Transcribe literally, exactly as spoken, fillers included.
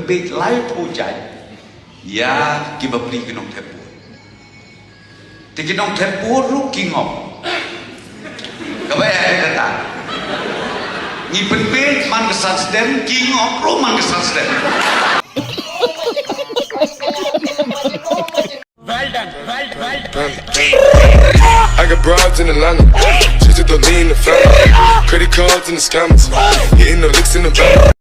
Bit lai phew jait ïa ki bapli ki nongthep bor. Te ki nongthep bor ruh ki ngop. Kaba ïa kata, ngi pynbit man ka san stem, ki ngop ruh man ka san stem. I got broads in Atlanta. Just to throw me in the family. Credit cards and the scammers. Hitting the licks in the van.